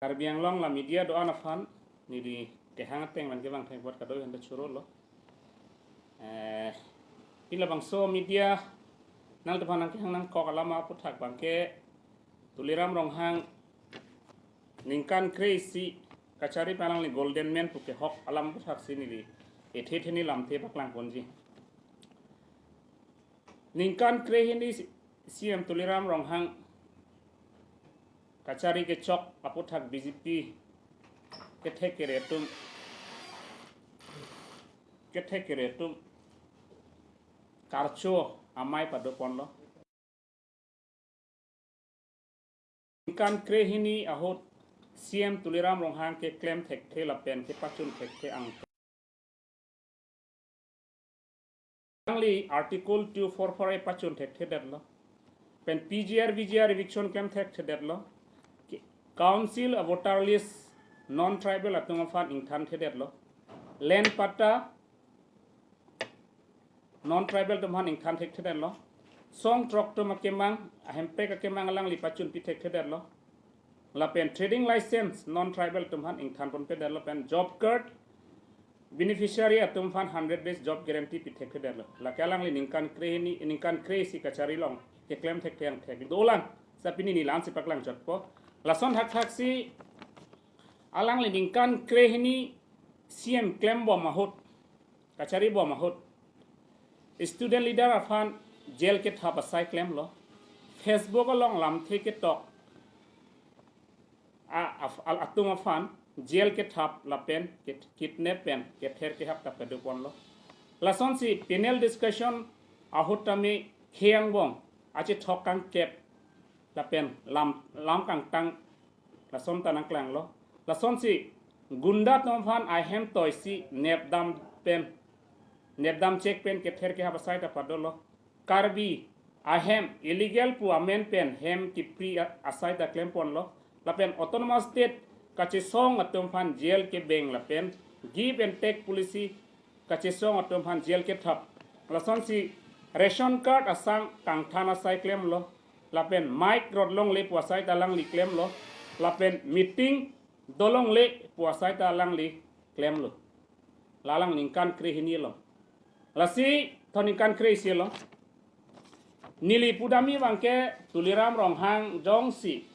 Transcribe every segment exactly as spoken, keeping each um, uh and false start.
Karbi Anglong la media do-an aphan neli kehang ateng abang ke bang thengpot kado handa choro lo. Eh, pini labangso media nangtum aphan nangkehang nangkok alam aphuthak abang ke Tuliram Ronghang ningkan kre-isi kachari pen alangli golden man pu kehok alam aphuthak si neli ethe the ni lamthe paklang ponji. Ningkan kre-hini C M Tuliram Ronghang kachari kechok aphuthak B J P kethek kere atum, kethek kere atum karcho amei pado ponlo. Ningkan kre-hini ahut C M Tuliram Ronghang keklem thekthe lapen kepachun thekthe ang alangli Article two four four A pachun thekthedetlo. Pen P G R, V G R eviction klem thekthedetlo. Ki-, council a voter list non-tribal atum aphan ingthanthedetlo. Land patta non-tribal atum aphan ingthan thekthedetlo. Song throk atum akemang, ahempek akemang alangli pachunpi thekthedetlo. Lapen trading license non-tribal atum aphan ingthan ponpedetlo pen job card beneficiary atum aphan hundred days job guarantee pi thekthedetlo. Lake alangli ningkan kre-hini, ningkan kre-isi kachari along keklem thekthe angthek dolang. Sa pini neli la-an si paklang chotpo. Lason thakthak si alangli ningkan kre-hini C M klembom ahut, kachari bom ahut student leader aphan jail kethap asai klemlo. Facebook along lamthe ketok a, af-, al-, atum aphan jail kethap lapen kit-, kidnap pen kether kehap ta pado ponlo. Lasonsi panel discussion ahut tame khei angbong achethok kangkep lapen lam, lam kangtang lason ta nangklanglo. Lasonsi gunda atum aphan ahem toisi nepdam pen, nepdam chek pen kether kehap asai ta padolo. Karbi ahem illegal pu amen pen hem kipri a-, asai ta klem ponlo. Lapen autonomous state kachesong atum aphan jail kebeng lapen give and take policy kachesong atum aphan jail kethap. Lasonsi ration card asang kangthan asai klemlo. Lapen mic rot longle pu asai ta alangli klemlo. Lapen meeting do longle pu asai ta alangli klemlo. La alang ningkan kre-hini lo. Lasi thon ningkan kre-isi lo. Neli pudamji abang ke Tuliram Ronghang jongsi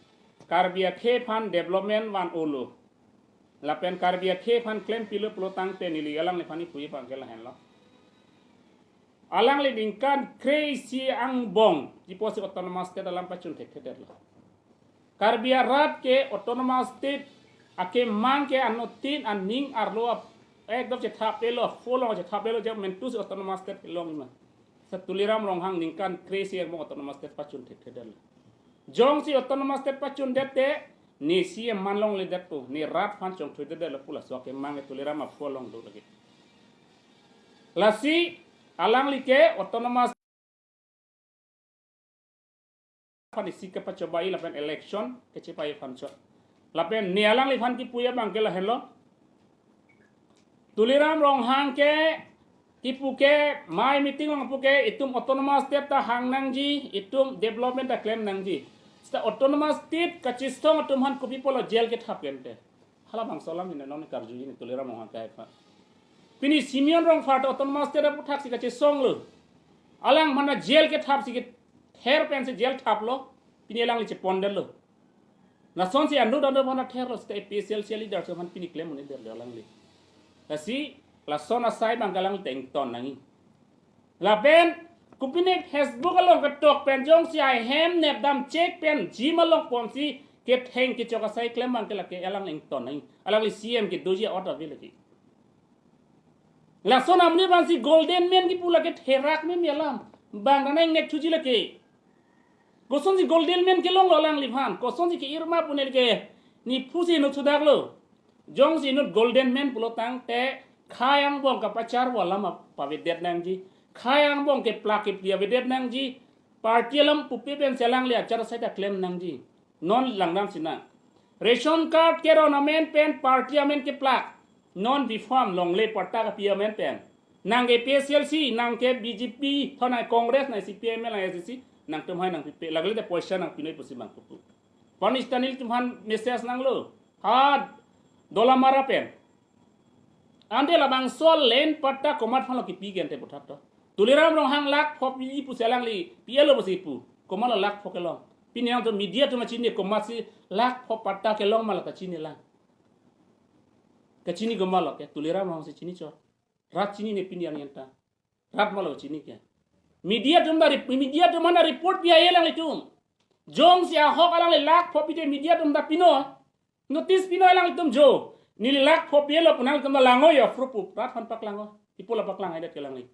Karbi akhei aphan development van-olo lapen Karbi akhei aphan klempilo pulo tangte neli alangliphan kipuji abang ke lahenlo. Alangli ningkan kre-isi angbong kipusi autonomous state alam pachun thekthedetlo. Karbi arat ke autonomous state akemang ke anuttin aning arlo ap-, ekdom chethapdetlo, pholong chethapdetlo, je mentusi autonomous state kelong ma. Sa Tuliram Ronghang ningkan kre-isi angbong autonomous state pachun thekthedetlo. Jongsi autonomous state pachundet te, ne C M man longledetpo, ne rat aphan chongthuidetlo pu laso akemang ke Tuliram aphu along do lagi. Lasi alangli ke autonomous aphan isi kepachobai lapen election kechepai aphan chot. Lapen ne alangliphan kipuji abang ke lahenlo. Tuliram Ronghang ke kipu ke mai meeting along pu ke itum autonomous state ta hang nangji, itum development ta klem nangji. Seta autonomous state kachesong atum aphan kopi pulo jail kethap klem te. Halabangso alam hini non karjuji ne Tuliram Ronghang ke aphan. Pini Simeon Rongphar ta autonomous state aphuthaksi kachesonglo. Alangphan ta jail kethapsi kether pensi jail thaplo. Pini alangli chepondetlo. Lasonsi anut anut aphan therlo seta A P H L C leader atum aphan pini klem un-edetlo alangli. Lasi lason asai abang ke alangli ta ington nangji. Lapen kopine Facebook along ketok pen jongsi ahem nepdam chek pen gym along ponsi ketheng kechok asai klem abang ke lake alang ington nangji. Alangli C M kedoji a-ot ave lake. Lason amonit abangsi golden man kipu lake therak meme alam. Bang dana ingnek thuji lake. Kosonsi golden man kelonglo alangliphan, kosonsi ke-ir ma pu nelike ne phusi inut sudaklo. Jongsi inut golden man pulo tangte khei angbong kapacharvo alam pavedet nangji. Khei angbong keplak kepli avedet nangji. Party alam pupe pensi alangli achar asai ta klem nangji. Non langdam sinang. Ration card keron amen pen party amen keplak. Non B Pharm longle patta kapi amen pen. Nang ke A P H L C, nang ke B J P, thon nang Congress, nang C P I M, nang S D C, nangtum hai nangpipe, lagle te poisa nangpinoi pusi abang pupu. Pon Stanley atum aphan message nanglo. A Dolamara pen. Ante labangso land patta komat aphanlo kipi ke ante puthot to. Tuliram Ronghang lakh pho pi pusi alangli pi-etlo pusi pu. Komatlo lakh pho kelong? Pini nangtum media atum chini komatsi lakh pho patta kelong ma la ta chinilang. Kachini komatlo ke, Tuliram Ronghang si chini chot. Rat chinine pini arni anta. Rat malo chini ke. Media atum ta rep-, media atum aphan ta report pi-et alanglitum. Jongsi ahok alangli lakh pho pite media atum ta pino. Notice pino alanglitum jo. Neli lakh pho pi-etlo pu nangtum ta langnon ya, proof, proof. Rat aphan paklang non. Pi pulo paklang haidet ke alangli.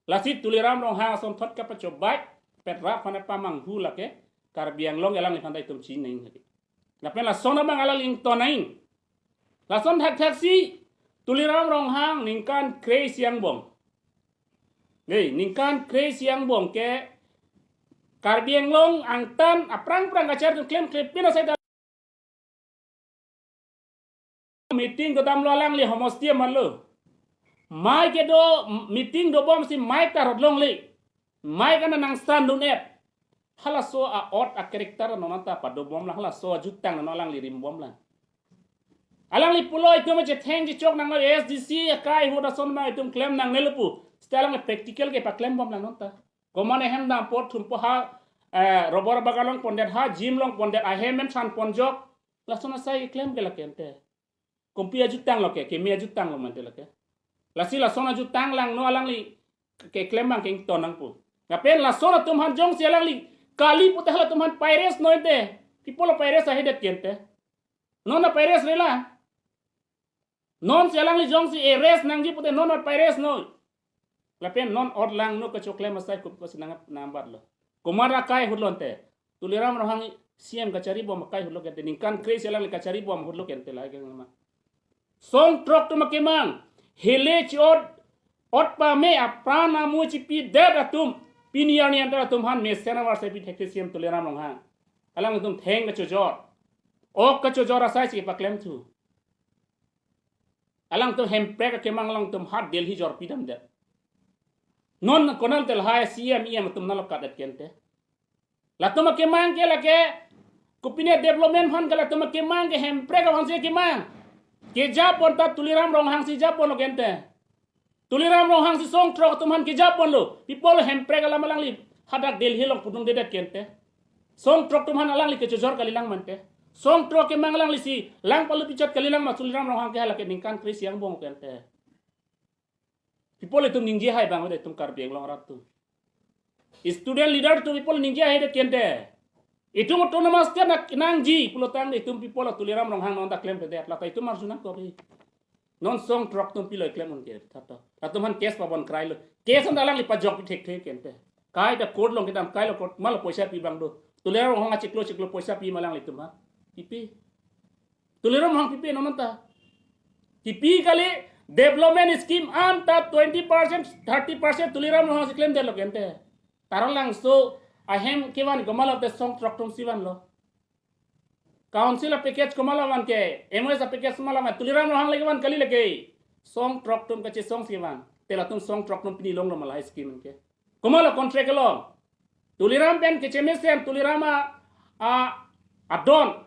Lasi Tuliram Ronghang asonthot kapachobei, pet rat aphan pamanghu lake, Karbi Anglong alangliphan ta itum chinine lake. Lapen lason abang alangli ington nang. Lason thakthaksi Tuliram Ronghang ningkan kre-isi angbong. Dei, ningkan kre-isi angbong ke Karbi Anglong angtan aphrang aphrang kachar atum klemkle pin asai ta meeting dodamlo alangli homosti amatlo. Mei kedo meeting dobomsi mei ta rodlongle. Mei kana nangsan dun-et. Halaso a-ot a-character non anta padobomlang, halaso ajutang non alangli rimbomlang. Alangli pulo itum chetheng chechok nang A S D C akai ahut ason ma itum klem nangnelo pu. Seta alangli practical ke paklembomlang non ta. Komat ahem dam apot thumpo ha, eh, rubber bagan longpondet, ha gym longpondet, ahem men thanponjok. Lason asai keklem ke lake ante. Kompi ajutanglo ke, keme ajutanglo mante lake. Lasi lason ajutang langnon alangli keklem abang ke ington nangpo. Lapen lason atum aphan jongsi alangli kali pute halatum aphan pa-arrest non ante. Pi pulo pa-arrest haidet ke ante. Non ta pa-arrest rela. Nonsi alangli jongsi arrest nangji pute non ta pa-arrest non. Lapen non ot langnon kachoklem asai kup kasi nang nambatlo. Komat akai ahutlo ante. Tuliram Ronghang C M kacharibom akai ahutlo ke ante. Ningkan kre-isi alangli kacharibom ahutlo ke ante, lahai ke ma. Song throk atum akemang. Hele chi-ot, ot pame apran amoi chipidet atum. Pini arni anta atum aphan mesen avarsai pi thekthe C M Tuliram Ronghang. Alangtum theng kachojor. Ok kachojor asai si paklemthu. Alangtum hemprek akemang alangtum ha Delhi jorpidamdet. Non konat ante lahai C M E M atum nanglo katdet ke ante. Latum akemang ke lake, kopine development aphan ke latum akemang ke hemprek aphansi kemang. Kejapon ta Tuliram Ronghang si japonlo ke ante. Tuliram Ronghang si song throk atum aphan kejapponlo. Pi pulo hemprek alam alangli hadak Delhi along pudundedet ke ante. Song throk atum aphan alangli kechojor kalilang mante. Song throk akemang alanglisi lang palu pichot kalilang ma Tuliram Ronghang ke halake ningkan kre-isi angbong ke ante. Pi pulo itum ningje hai abang ode itum Karbi Anglong arat atum. Student leader atum pi pulo ningje haidet ke ante. Itum autonomous state nangji pulotangte itum pi pulo Tuliram Ronghang non ta klemkledet, lata itum arju nangkok he. Non song throk atum pilo klem un ke thato. Latum aphan case pabon krailo. Case anta alangli pajok pi thekthe ke ante. Kaita court along kedam kailo, court malo poisa pi abang do. Tuliram Ronghang achiklo chiklo poisa pi ma alanglitum aphan? Pipe. Tuliram Ronghang pipe non anta? Kipi kali, development scheme anta twenty percent, thirty percent Tuliram Ronghang si klemdetlo ke ante. Taralangso ahem kevan komatlo te song throk atumsi vanlo? Council a-package komatlo van ke, M O S a-package komatlo van, Tuliram Ronghang le kevan kali lake. Song throk atum kachesongsi van. Te latum song throk atum pini longlo ma lahai scheme ke? Komatlo contract kelong? Tuliram pen kechemesen, Tuliram a, a, adon.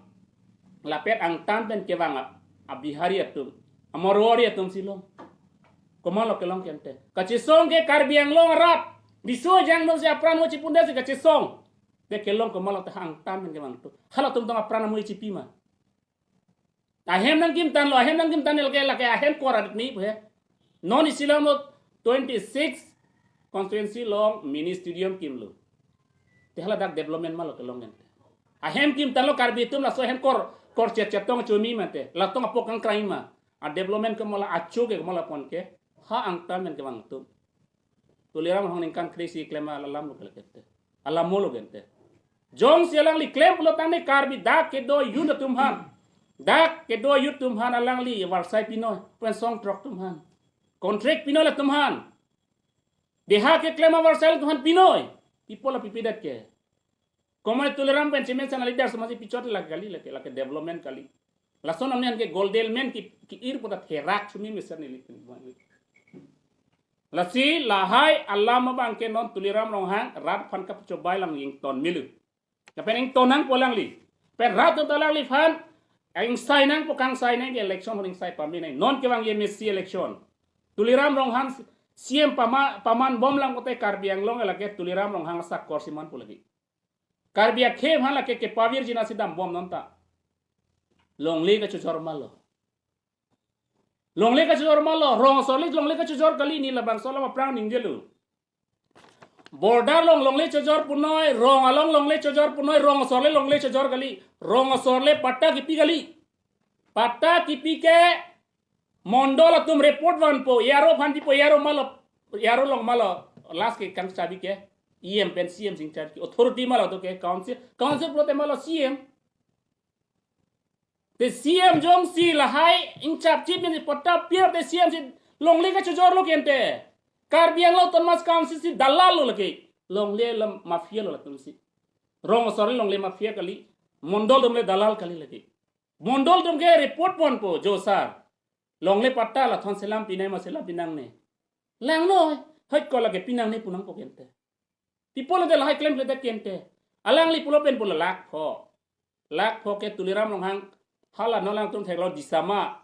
Lapen angtan pen kevang a, a-Bihari atum, a-Marwari atumsi long. Komatlo kelong ke ante? Kachesong ke Karbi Anglong arat. Riso ejang atumsi apran amoi chipundetsi kachesong. Te kelong komatlo te angtan pen kevang atum? Halatum tong apran amoi chipi ma? Ahem nangkimtanlo, ahem nangkimtan lake, lake ahem kor adet ni he. Non isi along twenty-six constituency along mini stadium kimlo. Te hala dak development malo kelong ante? Ahem kimtanlo Karbi atum, laso ahem kor, kor chet chet tong chomi mate. Latum apok kangkrang ma. A-development komatlo, acho ke komatlo pon ke? Ha angtan pen kevang atum? Tuliram Ronghang ningkan kre-isi klem alamlo ke ante? Alamlo ke ante? Jongsi alangli klem pulotangte Karbi dak kedo youth atum aphan, dak kedo youth atum aphan alangli avarsai pinoi, pen song throk atum aphan contract pinoi latum aphan. Deha keklem avarsai latum aphan pinoi. Pi pulo pipedet ke? Komat Tuliram pen chemesen a-leader atum aphansi pichot lake kali, lake, lake development kali. Lason amen ke golden men ki, ki-ir puta therak chumi mesen neli pen. Lasi lahai alam abang ke non Tuliram Ronghang rat aphan kapachobei lang ington melu. Lapen ington nangpo alangli. Pen rat atum ta alangliphan Ingsai nangpo, kangsai nang ke election ahut ingsai pame nang. Non kevang M A C election, Tuliram Ronghang C M pama-, paman bom lang kote Karbi Anglong lake Tuliram Ronghang asakor si manpo lake. Karbi akhei aphan lake kepavirji nasi dambom non ta. Longle kachojor ma lo. Longle kachojor ma lo. Rong asor le longle kachojor kali, ne labangso alam aphrang ningjelo. Border along longle chojor punoi, rong along longle chojor punoi, rong asor le longle chojor kali. Rong asor le patta kipi kali. Patta kipi ke mondol atum report vanpo, A R O aphan dipo, A R O ma lo, A R O along ma lo, last ke kangchabi ke E M pen C M sing charge ke, authority ma lo to ke, council, council pulote ma lo C M. Te C M jongsi lahai ingchap chip ni patta pi-er te C M si longle kachojor lo kente. Karbi Anglong Autonomous Council si dalal lo lake. Longle alam mafia lo latum si. Rong asor le longle mafia kali. Mondol atum le dalal kali lake. Mondol atum ke report ponpo, jo sir, longle patta lathon selam pinai ma selam pinangne. Langno, hoi ko lake pinangne pu nangpo kente. People de lahai claim le kente. Alangli pulo pen pulo lakh pho. Lakh pho ke Tuliram Ronghang hala non alangtum theklo Disama.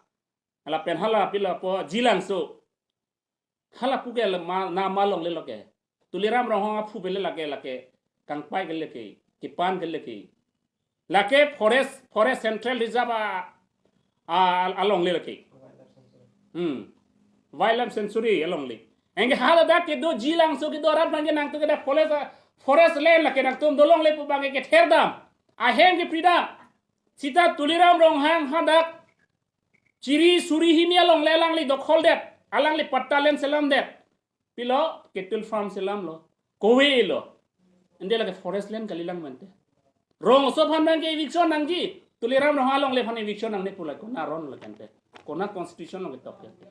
Lapen hala pilo po Jilangso. Hala pu ke le ma, na ma longle lo ke. Tuliram Ronghang aphu pele lake lake. Kangpai ke lake. Kipan ke lake. Lake forest, forest central reserve a, a, alongle lake. Hmm. Wildlife sanctuary alongle. Anke hala dak kedo Jilangso kedo arat aphan ke nangtum ke dak forest, forest land lake nangtum dolongle pu abang ke kether dam. Ahem kepri dam. Seta Tuliram Ronghang hadak chiri suri hini alongle alangli dokhol det. Alangli patta land selam det. Pilo, cattle farm selam lo. Kove lo. Ende lake forest land kali lang mante. Rong aso aphan abang ke eviction nangji. Tuliram Ronghang alongle aphan eviction nangne pu lake kona aron lo kente. Kona constitution lo ketok kente.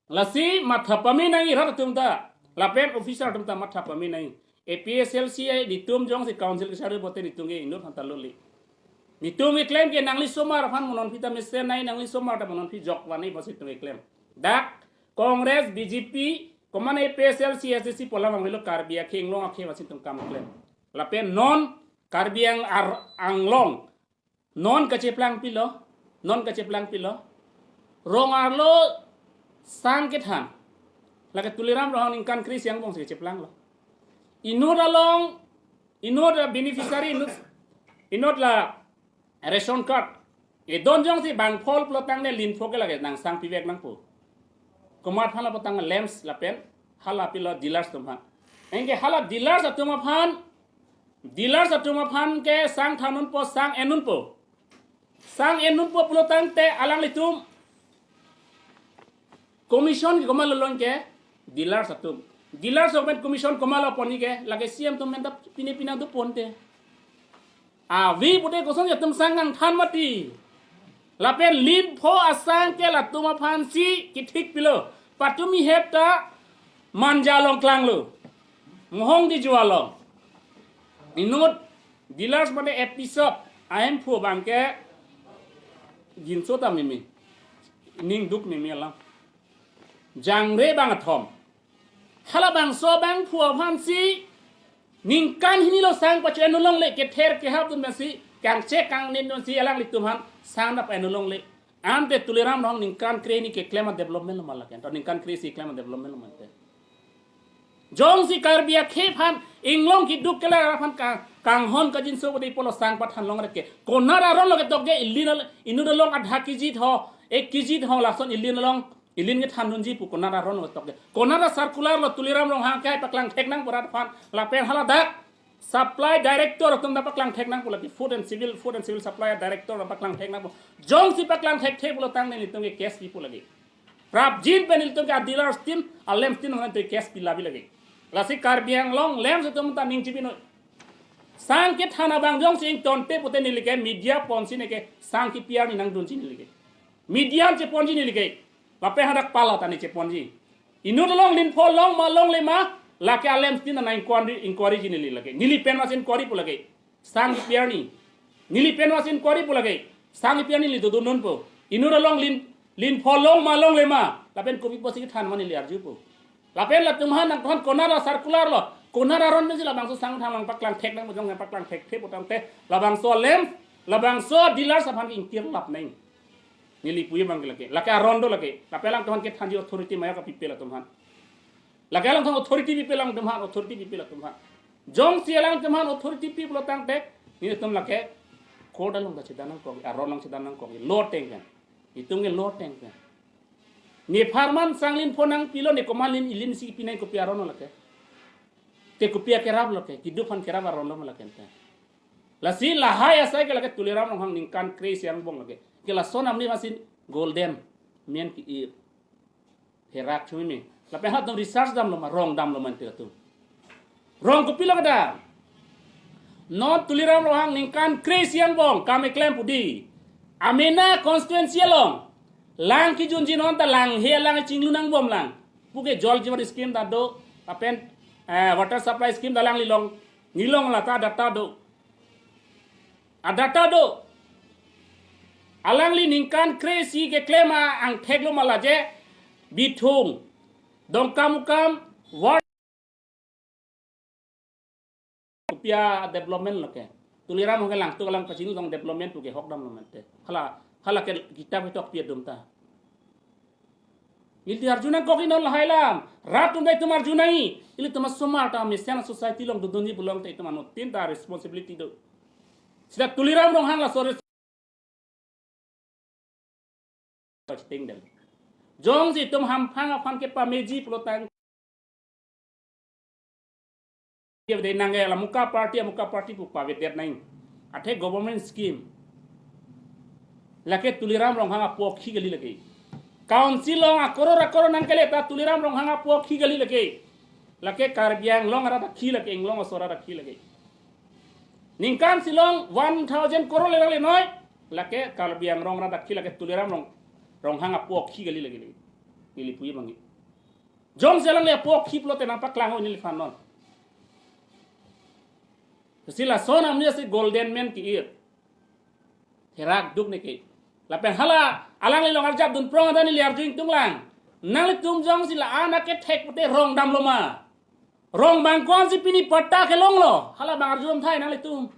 Lasi matha pame nangji rat atum ta. Lapen officer atum ta matha pame nangji. A P H L C a netum jongsi council kesari pote netum ke inut aphan ta loli. Netum keklem ke nangli osomar aphan mo non phi ta mesen nai, nangli osomar ta mo non phi jok van nai pusi netum keklem. Dak Congress, B J P, komat A P H L C, A S D C pu alam abang lo, Karbi akhei Anglong akhei pusi netum kam klem. Lapen non Karbi Ang-, Ar-, Anglong. Non kacheplang pilo, non kacheplang pilo. Rong arlo sang kethan. Lake Tuliram Ronghang ningkan kre-isi angbong si kacheplang lo. Inut along, inut la beneficiary, inut, inut la ration card. Edon jongsi bang phol pulo tangte lin pho ke lake nang sang pivek nangpo. Komat aphan lapu tang LAMPS lapen hala pilo dealers atum aphan. Anke hala dealers atum aphan, dealers atum aphan ke sang than unpo, sang en unpo. Sang en unpo pulo tangte alanglitum commission ke komat lo lon ke dealers atum. Dealers atum pen commission komat lo ponji ke, lake C M atum pen ta pine pina do ponte. Avi pute kosonsi atum sang nangthan mati. Lapen lin pho asang ke latum aphansi kethik pilo. Patumi hep ta Manja along klanglo. Mohong di jualong. Inut dealers mane episode ahemphu abang ke ginso ta mimi. Ning duk mimi alam. Jangre bang athom. Halabangso abangphu aphansi ningkan hini lo sang pacho-en longle, kether kehap dun pensi, kangchek kangnin dunsi alanglitum aphan sang nap-en longle. Ante Tuliram Ronghang ningkan kre hini keklem a-development lo ma lake, to ningkan kre-isi keklem a-development lo ma lake. Jongsi Karbi akhei aphan, inglong kiduk kelar aphan ka-, kanghon kajinso bodi polo sang pathan longle ke. Konat aron lo ketok ke ilin al-, inut along adha kg tho, ek kg tho lason ilin along, ilin kethan dunji pu konat aron lo ketok ke. Konat a-circular lo Tuliram Ronghang ke paklang thek nang pu rat aphan, lapen haladak supply director atum ta paklang thek nang pu lake, food and civil, food and civil supply director ta paklang thek nang pu. Jongsi paklang thekthe pulo tangte nelitum ke case pi pu lake. Prapjin pen nelitum ke a-dealers tin, a-LAMPS tin aphan ta case pi labi lake. Lasi Karbi Anglong LAMPS atum ta ning chibi noi. Sang kethan abang jongsi ingtonte pute neli ke media ponsi neke sang kipi arni nangdunji neli ke. Media cheponji neli ke. Lapen hadak pala ta ne cheponji. Inut along lin pho long ma longle ma, lake a-LAMPS tin ana inquiry, inquiry ji neli lake. Neli pen mas inquiry pu lake. Sang kipi arni. Neli pen mas inquiry pu lake. Sang kipi arni neli dodun dunpo. Inut along lin, lin pho long ma longle ma. Lapen kopi pusi kethan ma neli arjupo. Lapen latum aphan nangthan konat a-circular lo. Konat aron pensi labangso sang than nang paklang thek nang pu, jong nang paklang thekthe pu tangte. Labangso LAMPS, Labangso dealers aphan ke ingkir lap neng. Neli puji abang ke lake. Lake aron do lake. Lapen alangtum aphan kethanji authority ma ya kapipe latum aphan. Lake alangtum authority pipe alangtum aphan, authority pipe latum aphan. Jongsi alangtum aphan authority pi pulo tangte, nelitum lake court along ta chedan nangkok, aron along chedan nangkok, law ateng pen. Itum ke law ateng pen. Ne apharman sang lim phonang pilo, ne komat lim, ilim si pi nang, kopi aron lo lake. Te kopi akerap lo ke, keduk aphan kerap aron lo ma lake te. Lasi lahai asai ke lake Tuliram Ronghang ningkan kre-isi angbong lake. Ke lason amni masin golden men ke-ir. Herak chumi me. Lapen halatum research damlo ma, rong damlo ma ante latum. Rong kopilo kedam? Non Tuliram Ronghang ningkan kre-isi angbong kam keklem pu di, amena constituency along lang kejunji non ta lang he, lang chinglu nangbom lang. Puke Jal Jeevan scheme ta do, lapen, eh, water supply scheme ta alangli along, nelilong lata data do. Adata do. Alangli ningkan kre-isi keklem angthek lo ma laje, Bithung, Dongkamukam, ward kopi adevelopment lo ke. Tuliram Ronghang ke langtuk alang pachini tong development pu ke hok damlo ma ante. Hala, hala ke kitab ketok pi atum ta. Ili arju nangkok, inon lahai alam. Rat atum ta itum arju nangji. Ilitum asomar ta mesen society along dodunji pulote itum anuttin ta responsibility do. Seta Tuliram Ronghang laso res-, ting del. Jongsi itum hamphang aphan kepameji pulo tang, ya, de nang ke la amuka party, amuka party pu pavedet nang. Athe government scheme lake Tuliram Ronghang apo akhi kali lake. Council along akoror akoror nangkele ta Tuliram Ronghang apo akhi kali lake. Lake Karbi Anglong arat akhi lake, Anglong asor arat akhi lake. Ningkan si along one thousand crore le nangle noi. Lake Karbi Anglong arat akhi lake Tuliram Rong, Ronghang apo akhi kali lake. Neli puji abang ke. Jongsi alangli apo akhi pulote nangpaklang ho neliphan non. Si lason amni si golden men ke-ir. Herak duk ne ke. Lapen hala alangli along arjap dun prong adan neli arju ingtung lang. Nanglitum jongsi la-an akethek pute rong damlo ma? Rong abang ko-an si pini patta kelong lo? Hala abang arju dam thai nanglitum.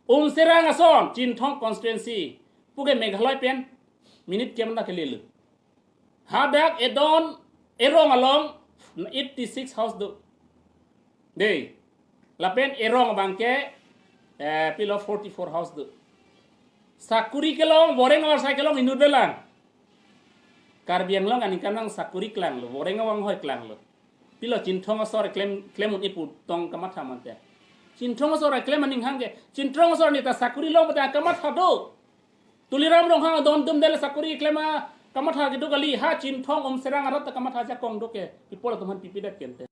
Umserang ason, Chinthong constituency, puke Meghalaya pen minit kemda kelelo. Hadak edon erong along eighty six house do. Dei. Lapen erong abang ke, eh, pilo forty four house do. Sakuri kelong, voreng avar sai kelong inut belang. Karbi Anglong aningkan nang sakuri klanglo, voreng avar hoi klanglo. Pilo Chinthong asor klem, klem un-e pu tong kamatha ma ante. Chinthong asor klem aning hang ke, Chinthong asor ni ta sakuri long pute kamatha do. Tuliram Ronghang adon atum del sakuri klem akamatha kedo kali, ha Chinthong Umserang arat ta kamatha ajakong do ke. People atum aphan pipedet ke ante.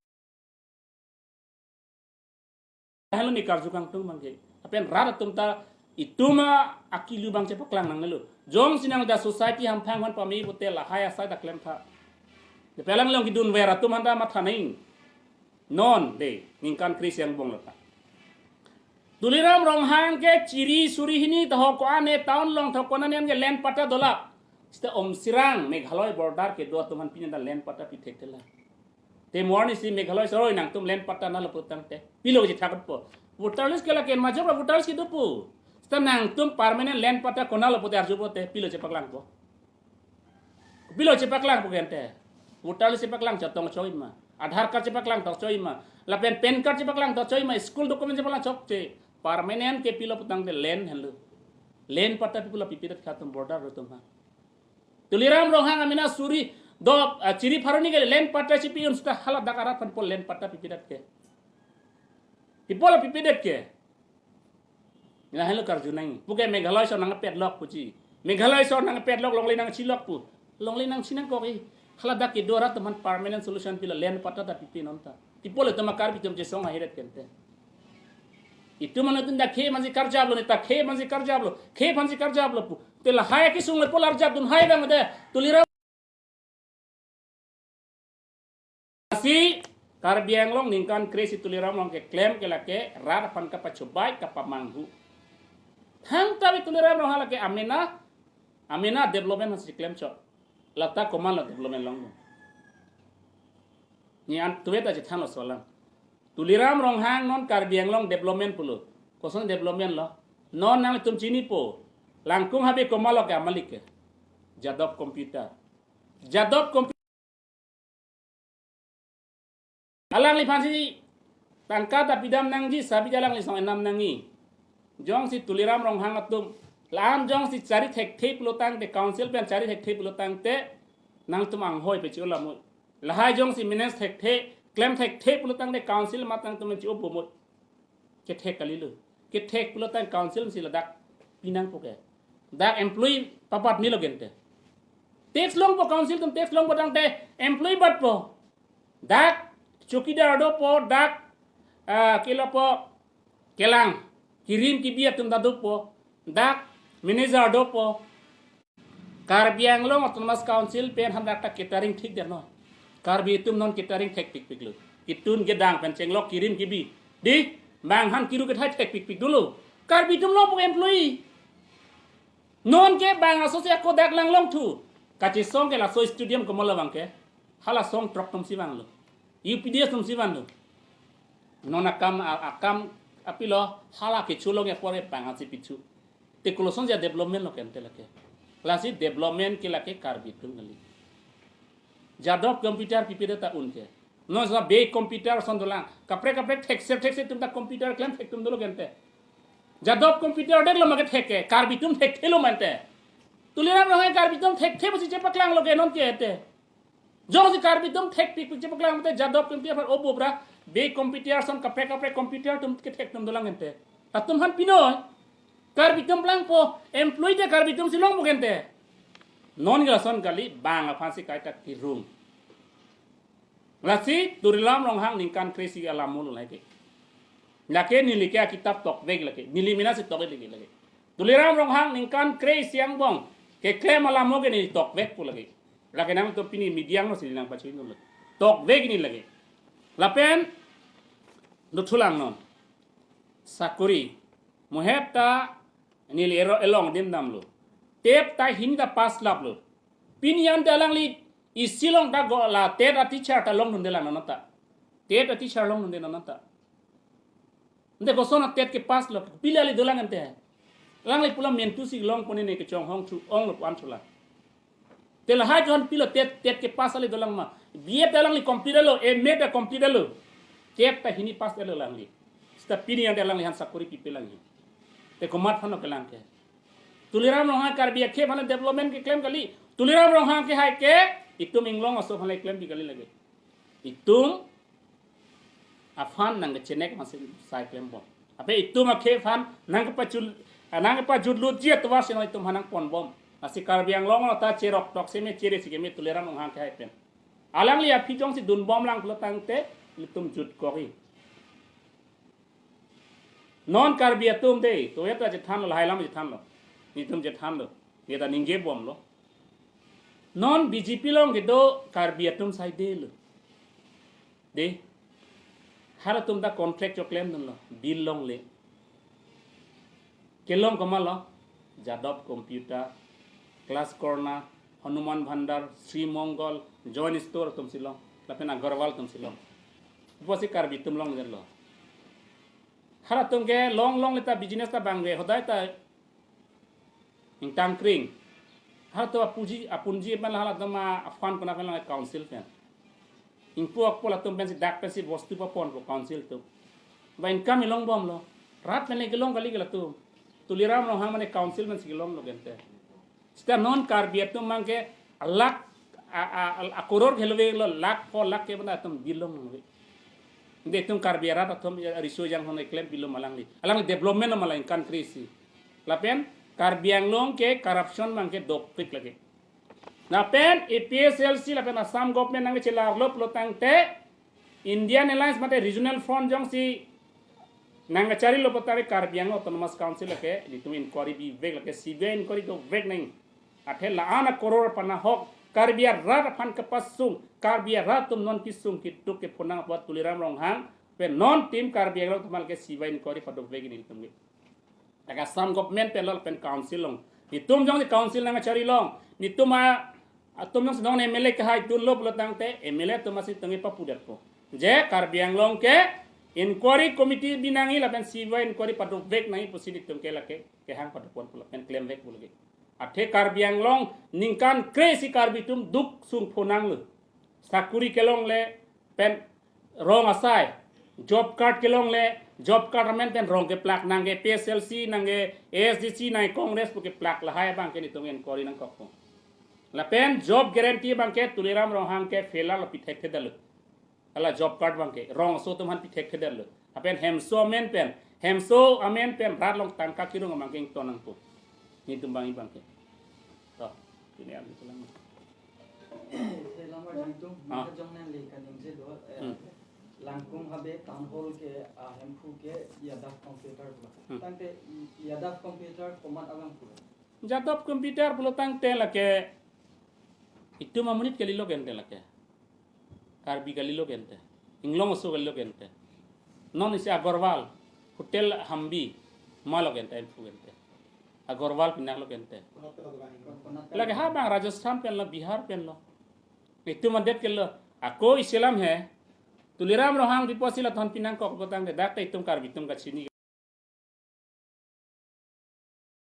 Helo ne karju kangtung abang ke. Lapen rat atum ta itum akilu abang chepaklang nangnelo. Jongsi nang da society hamphang aphan pame pute lahai asai ta klem tha. Lapen alangli along kedun ver atum aphan ta matha nang. Non dei, ningkan kre-isi angbong lo ta. Tuliram Ronghang ke chiri suri hini ta ho ko-an ne town along ta ho ko-an ne an ke land patta dolap. Seta Umserang Meghalaya border kedo atum aphan pini ta land patta pi thekthelang. Te mo arnisi Meghalaya sor nangtum land patta nanglo pu tangte pilo chethakpo? Voter list ke lake majok ra voter list kedo pu. Seta nangtum permanent land patta konatlo pute arju pute pilo chepaklangpo? Pilo chepaklangpo ke ante? Voter list chepaklang chot tong choi ma? Aadhaar card chepaklang tong choi ma? Lapen PAN card chepaklang tong choi ma? School document chepaklang chokche. Permanent ke pilo pu tangte land henlo. Land patta pi pulo pipedet kha atum border arat atum aphan. Tuliram Ronghang amena suri do, ah, chiri pharo hini ke land patta chipi un seta hala dak arat aphan pol land patta pipedet ke? Pi pulo pipedet ke? Ina helo karju nang. Puke Meghalaya sor nangpet lok puji. Meghalaya sor nangpet lok, longle nangchi lok pu. Longle nangchi nangkok e. Hala dak kedo arat atum aphan permanent solution pilo, land patta ta pipe non ta. Pi pulo itum Karbi atum chesong ahiret ke ante. Itum anuttin ta khei mansi karjaplo, ne ta khei mansi karjaplo, khei mansi karjaplo pu. Te lahai kesung le pol arjap dun hai abang de. Tuliram si Karbi Anglong ningkan kre-isi Tuliram Ronghang keklem ke lake rat aphan kapachobei kapamanghu. Thangta bi Tuliram Ronghang lake amena, amena development si klem chot. Lata komatlo development long? Ne an tuwe ta chethanlo solang. Tuliram Ronghang non Karbi Anglong development pulo. Koson development lo? Non nangtum chinipo. Langkung habe komat lo ke amalik ke. Jadop Computer. Jadop Computer. Alangliphansi tangka ta pidam nangji, sabi alangli song enam nangji. Jongsi Tuliram Ronghang atum, la-an jongsi chari thekthe pulotangte, council pen chari thekthe pulotangte, nangtum anghoi pechi-o lamoi. Lahai jongsi manage thekthe, klem thekthe pulotangte council matang tum chi-o bomoi. Kethek kalilo. Kethek pulotang council si ladak pinangpo ke. Dak employee pabat milo gente. Tax longpo, council atum tax longpo tangte employee batpo. Dak chowkidar dopo, dak, ah, kelopo, kelang, kirim kibi atum ta dopo, dak manager dopo. Karbi Anglong Autonomous Council pen han dak ta catering thik der noi. Karbi atum non catering thekpikpiklo. Kitun kedang pen chenglok kirim kibi. Dei, bang han kiru kethai thekpikpik dolo. Karbi atum longpo employee. Non ke bang aso si ako dak lang longthu. Kachesong ke laso stadium komat lo bang ke. Hala song throk atum si vanglo. U P D S atum si vanlo. Non akam, a-, akam apilo hala kecho longji apor ke bang ansi pichu. Te koloson ja development lo ke ante lake. Lasi development ke lake Karbi atum kali. Jadop Computer pipe ta un ke. Non sa be computer ason dolang. Kaprek kaprek thekser thekser atum ta computer klem thek atum dolo ke ante. Jadop Computer dek lo ma kethek ke. Karbi atum thekthe lo ma ante. Tuliram Ronghang Karbi atum thekthe pusi chepaklanglo ke non ke ante. Jongsi Karbi atum thekpikpik chepaklangte Jadop Computer aphan obo pra, be computer ason kaprek kaprek computer atum kethek atum dolang ante. Atum han pinoi. Karbi atum plangpo, employee te Karbi atum si longpo ke ante. Non ke lason kali, bang aphansi kaita kirung. Lasi Tuliram Ronghang ningkan kre-isi alam mulo lake. Lake neli ke akitap tokvek lake. Neli menasi tokvek lake. Tuliram Ronghang ningkan kre-isi angbong keklem alam mo ke neli tokvekpo lake. Lake nangtum pini media angno si nangpachini lo. Tokvek neli lake. Lapen dothulang non. Sakori. Muhet ta neli ero elong adim damlo. TET ta hini ta pass laplo. Pini ante alangli isi along ta go la TET a-teacher ta longdunde lang non ta. TET a-teacher longdunde non ta. Ante koson a-TET kepass lo, pila li dolang ante. Alangli pulo mentu si longpo ne kechonghong thu onglo pu-an thulang. Te lahai atum pilo TET, TET kepass ali dolang ma. B.Ed alangli complete lo, M.Ed ta complete lo. TET ta hini pass lo alangli. Seta pini ante alangli han sakori pipe lang. Te komat aphan lo kelang ke. Tuliram Ronghang Karbi akhei aphan development keklem kali. Tuliram Ronghang ke hai ke, itum inglong aso aphan le klempi kali lake. Itum aphan nangkechenek masi sai klembom. Ape itum akhei aphan nangkepachul, nangkepajut lutji atovar si non itum aphan nangponbom. Lasi Karbi Anglong lo ta cherok tok seme chere si keme Tuliram Ronghang ke hai pen. Alangli aphi jongsi dunbom lang pulotangte itum jutkok-i. Non Karbi atum dei, to ya ta chethanlo, lahai alam chethanlo. Netum chethanlo. Ne ta ningjebomlo. Non B J P along kedo Karbi atum saidelo. Dei. Halatum ta contract choklemdunlo, bill longle. Kelong komatlo, Jadop Computer, Class Corner, Hanuman Bhandar, Sri Mongol, Joint Store atum si long, lapen Agarwal atum si long. Pusi Karbi atum longdetlo. Halatum kelong longle ta business ta bangve, hodai ta ingtangkring. Halatum apuji, apunji pen halatum a-fund kona pen lang council pen. Ingpu akpo latum pensi dak pensi bostu paponpo council atum. Ba income ilongbomlo. Rat pen le kelong kali ke latum. Tuliram Ronghang mane council pensi kelonglo gente. Seta non Karbi atum abang ke lakh a, a, a, a crore khelove lo, lakh pho lakh ke bana atum bill longve. Ante itum Karbi arat atum riso jang hon eklem bill lo ma alangli. Alangli development lo ma alangli country si. Lapen Karbi Anglong ke corruption abang ke dopik lake. Lapen A P H L C lapen Assam government nangchelarlo pulotangte Indian Alliance mate Regional Front jongsi nangkacharilo pulotangte Karbi Anglong Autonomous Council lake netum inquiry bivek lake C B I inquiry dovek nang. Athe la-an a crore aphan ahok Karbi arat aphan kepasung, Karbi arat atum non kesung keduk kephonang apot Tuliram Ronghang pen non team Karbi Anglong atum lake C B I inquiry padovek netum ke. Lake Assam government pen lo pen council along. Netum jongsi council nangkachari long. Netum a, atum jongsi non M L A kehaidunlo pulotangte M L A atum si tangte papudetpo. Je Karbi Anglong ke Inquiry committee binangji lapen C B I inquiry padopvek nangji pusi nelitum ke lake kehang padopon pu lapen klemvek pu lake. Athe Karbi Anglong ningkan kre-isi Karbi atum duk sung phonanglo. Sakuri kelongle pen rong asai. Job card kelongle, job card amen pen rong keplak nangke P S L C nangke A S D C nangke Congress pu keplak lahai abangke nelitum inquiry nangkokpo. Lapen job guarantee abangke Tuliram Ronghang ke fail lo, pithekthedetlo. Hala job card abangke rong aso atum aphan pithekthedetlo. Lapen hemso amen pen, hemso amen pen rat along tangka kirung abangke ington nangpo. Nelitum abang abangke. To, pini am itu lang. Selamar jangtum, Ah. maka jong nangli kaningje do, eh, Hmm. Langkung Habe Town Hall ke, ah, Hemphu ke Yadav Computer pula. Hmm. Tangte Yadav Computer komat abang pula. Yadav Computer pulo tangte lake itum amonit kalilo ke ante lake. Karbi kalilo ke ante. Inglong aso kalilo ke ante. Non isi Agarwal, Hotel Hambi, malo ke ante, Hemphu ke ante. Agarwal pinaklo ke ante. Lake ha abang Rajasthan penlo, Bihar penlo. Itum adet kelo. Ako isi alam he. Tuliram Ronghang pipo si lathon pinangkok pu tangte dak ta itum Karbi atum kachini.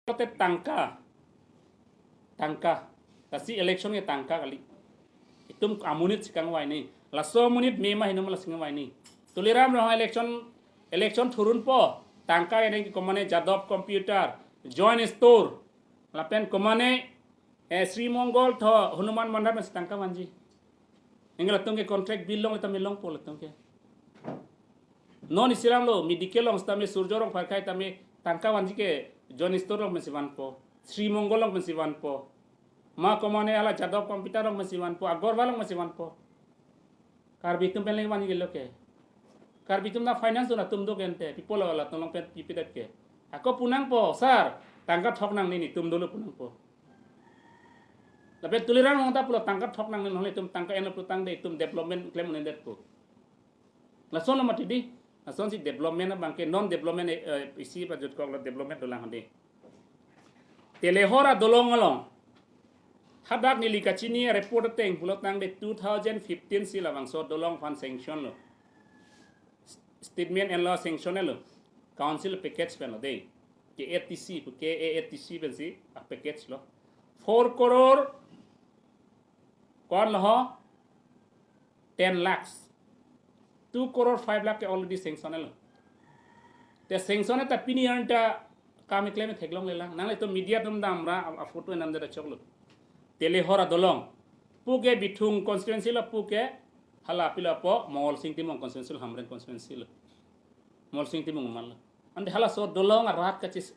Te tangka. Tangka. Lasi election ke tangka kali. Itum amonit si kangvaini. Laso amonit me ma hinum lasi kangvaini. Tuliram Ronghang election, election thurunpo. Tangka eneng ke komane Yadav Computer, Joint Store. Lapen komane, eh, Sri Mongol tho Hanuman Mandap si tangka vanji. Anke latum ke contract bill longle tame longpo latum ke. Non isi alam lo, medical along sitame Surjya Rongphar akhei tame tangka vanji ke Joint Store along pensi vanpo. Sri Mongol along pensi vanpo. Ma komane hala Yadav Computer along pensi vanpo. Agarwal along pensi vanpo. Karbi atum pen leng vanji kelo ke. Karbi atum ta finance dun atum do ke ante. Pipo lo latum along pen pipedet ke. Ako punangpo, sir, tangka thok nangne, netum dolo punangpo. Lapen Tuliram Ronghang ta pulo tangka thok nangne, nongle itum tangka enlo pu tangte itum development klem un-edetpo. Lason lo mati di. Lasonsi development abangke non development, eh, isi pajutkoklo, development dolang hande. Telehor adolong along. Hadak neli kachini report ateng pulo tangte two thousand fifteen si labangso adolong aphan sanction lo. Statement enlo, sanction enlo. Council package penlo de. K A T C, K A A T C pensi a package lo. Four crore ko-an lo ho? Ten lakhs. Two crore five lakh ke already sanction lo. Te sanction ta pini an ta kam keklem theklongle lang. Nanglitum media atum damra a, a photo enam dera choklo. Telehor adolong. Puke Bithung constituency lo, puke hala pilo po Mongolsing Timung constituency lo, Hamren constituency lo. Mongolsing Timung man lo. Ante halaso adolong arat kachis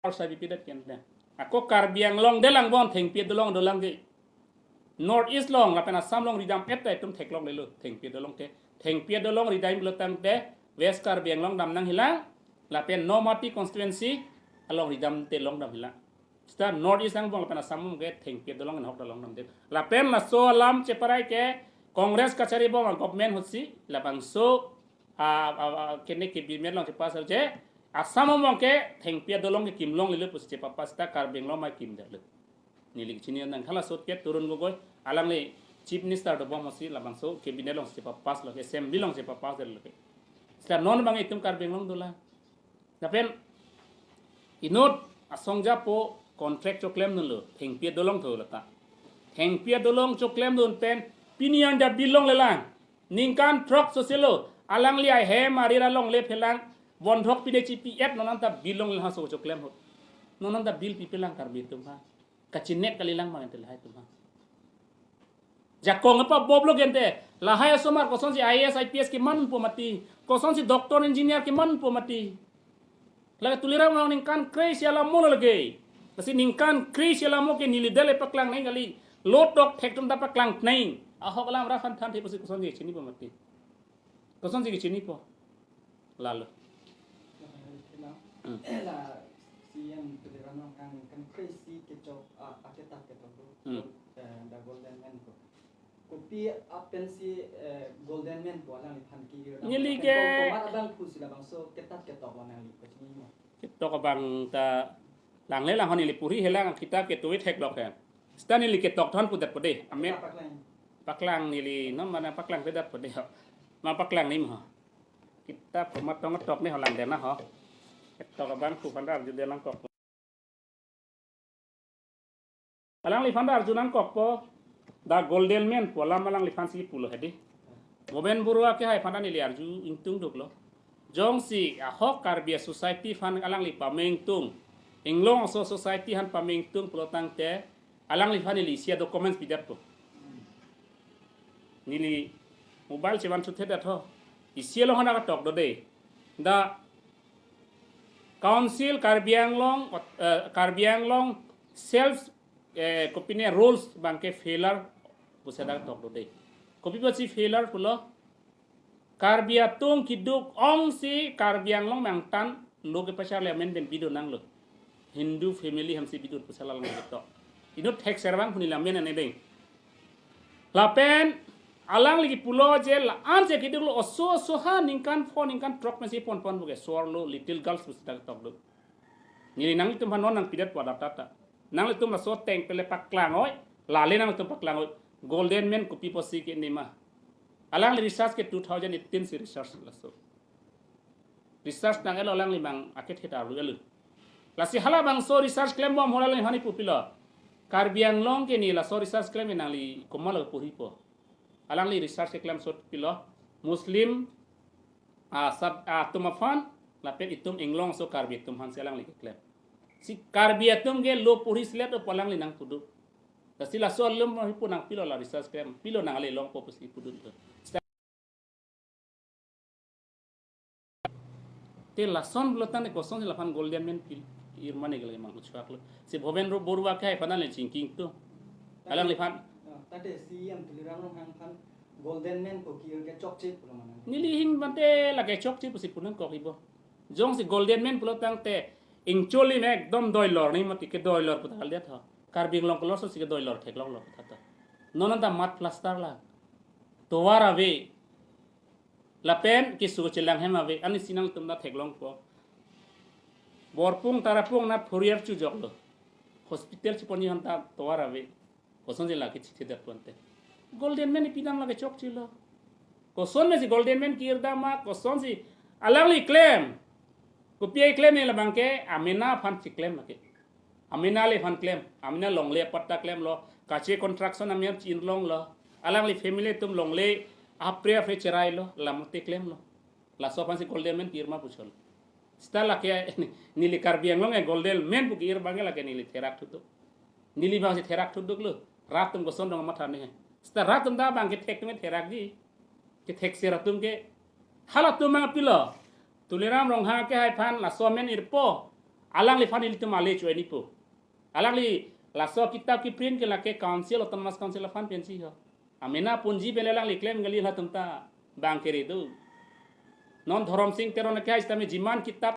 Arsa bipidet ken den. Ako Karbi Anglong delang bon thengpi adolong dolang ke. North East along lapen Assam along ridam-et ta itum theklonglelo thengpi adolong ke. Thengpi adolong ridam pulo tangte West Karbi Anglong dam nangjilang lapen Nomati constituency along ridamte longdamjilang. Seta North East angbong lapen Assam angbong ke thengpi adolong enhok ta longdamde. Lapen laso alam cheparai ke Congress kachari bom a government ahutsi labangso a, a, a, kene cabinet along chepass je Assam angbong ke thengpi adolong kekim longlelo pusi chepapass ta Karbi Anglong ma kimdetlo. Neli kachini nang halaso ahut ke Tarun Gogoi alangli Chief Minister dobom ahutsi labangso cabinet along chepapass lo, assembly along chepapassdetlo ke. Seta non abang itum Karbi Anglong dolang. Lapen inut asong japo contract choklemdunlo, thengpi adolong tho lata. Thengpi adolong choklemdun pen pini an ta bill longlelang. Ningkan throk soselo, alangli ahem arir along lephelang, bondhok pine chipi-et, non an ta bill longlelang, halaso choklem ahut. Non an ta bill pipelang Karbi atum ha. Kachinek kalilang ma ante lahai atum ha. Jakong apa bob lo gente. Lahai asomar kosonsi I A S, I P S kemanpo mati. Kosonsi doctor, engineer kemanpo mati. Lake Tuliram Ronghang ningkan kre-isi alamo lo lake. Lasi ningkan kre-isi alamo ke neli dale paklang neng kali. Lotok thek atum ta paklang neng. Ahok alam ra phan thanthe pusi kosonsi chinipo mati. Kosonsi kechinipo. Lalo. Hmm. La C M Tuliram Ronghang ningkan kre-isi kechok a, aketap ketok do. Hmm. Eh, the Golden Man ko. Kopi apensi, eh, Golden Man ko alangliphan ki-ir dam. Neli ke komat abang pusi labangso ketat ketok lo nangli kachinimo. Ketok abang ta langle lang ho, neli puri helang kitap ke tuit hek lok he. Seta neli ketok thon pudet pode. Amen. Apa klang? Paklang neli non mana paklang pedat po dei ho. Ma paklang nim ho. Kitab komat tong tok ne ho lang dena ho. Ketok abang ku pandar ju dena kok. Alangliphan ta arju nangkokpo, the golden man pu alam alangliphan si pulo hedi. Bhupen Borua ke hai aphan ta neli arju ingtung duklo. Jongsi ahok Karbi society aphan alangli pame ingtung, Inglong aso society aphan pame ingtung pulo tangte, alangliphan neli isi a-documents pidetpo. Neli mobile chevan chuthe dat ho. Isi along hana katok do dei. The Council Karbi Anglong, eh, Karbi Anglong self, eh, kopine rules abangke failure pusi dak tok do dei. Kopi pusi failure pulo? Karbi atum keduk ong si Karbi Anglong mangtan lo kepacharli amen pen bidun nanglo. Hindu family aphan si bidun pusi alang ketok. Inut thekser abang pu neli amen ane dei. Lapen alangli kepulo je la-an si keduk lo oso oso ha ningkan pho ningkan throk pensi ponpon puke sorlo little girls pusi dak tok do. Neli nanglitum aphan non nangpidet po adap tata. Nanglitum laso ateng pen le paklang oi, lale nanglitum paklang oi. Golden man kopi pusi ke nema. Alangli research ke two thousand eighteen si research laso. Research nang-elo alangli abang akethe ta arlu elo. Lasi halabangso research klembom hala alangli aphan neli pu pilo. Karbi Anglong ke ne laso research klem nangli komat lo porhipo. Alangli research keklem sot pilo. Muslim, ah, sab, ah, atum aphan, lapen itum Inglong aso Karbi atum aphan si alangli keklem. Si Karbi atum ke lo porhi selet o pu alangli nangpudun. Lasi laso alum hipu nangpilo la research klem, pilo nang ale longpo pusi pudun to. Te lason pulo tangte kosonsi laphan golden man pi-, irma ne gale mang uchuak lo. Si Bhupen Ro-, Borua ke hai aphan le chingki ingtung. Alangliphan. Ah, tate C E M Tuliram Ronghang aphan golden man ko ki-ir ke chokche pulo mana. Neli hing mate lake chokche pusi pu nangkok ibo. Jongsi golden man pulo tangte ingcholi me ekdom doilor ne mati kedoilor pu ta kalidet ho. Karbi Anglong kelor aso si kedoilor theklonglo pu ta ta. Non anta mud plaster la. Tovar ave. Lapen keso chelang hem ave, ani si nangtum ta theklongpo. Borpung Tarapung nat four year chujoklo. Hospital chepon-i aphan ta tovar ave. Kosonsi lake chithe dat pulote. Golden man pi dam lake chokchelo. Koson pensi golden man ke-ir dam ma, kosonsi alangli klem. Kopi ai klem ne labangke amena aphan si klem lake. Amena le aphan klem, amena longle apatta klemlo, kache construction amir chin longlo, alangli family atum longle apre apre cherailo, lamte klemlo. Laso aphansi golden man ke-ir ma puchol. Seta lake neli Karbi Anglong e golden man pu ke-ir abangke lake neli therak thuduk. Neli abangsi therak thuduklo, rat atum koson dong matha ne. Seta rat atum ta abangke thek atum therakji. Kethekser atum ke. Halatum abang pilo. Tuliram Ronghang ke hai aphan laso amen irpo. Alangliphan ilitum ale choinipo. Alangli laso kitab keprint ke lake council, autonomous council aphan pensi ho. Amena ponji pen alangli klem kali, halatum ta abangke redo. Non Dhorom Sing Teron ke hai sitame jiman kitab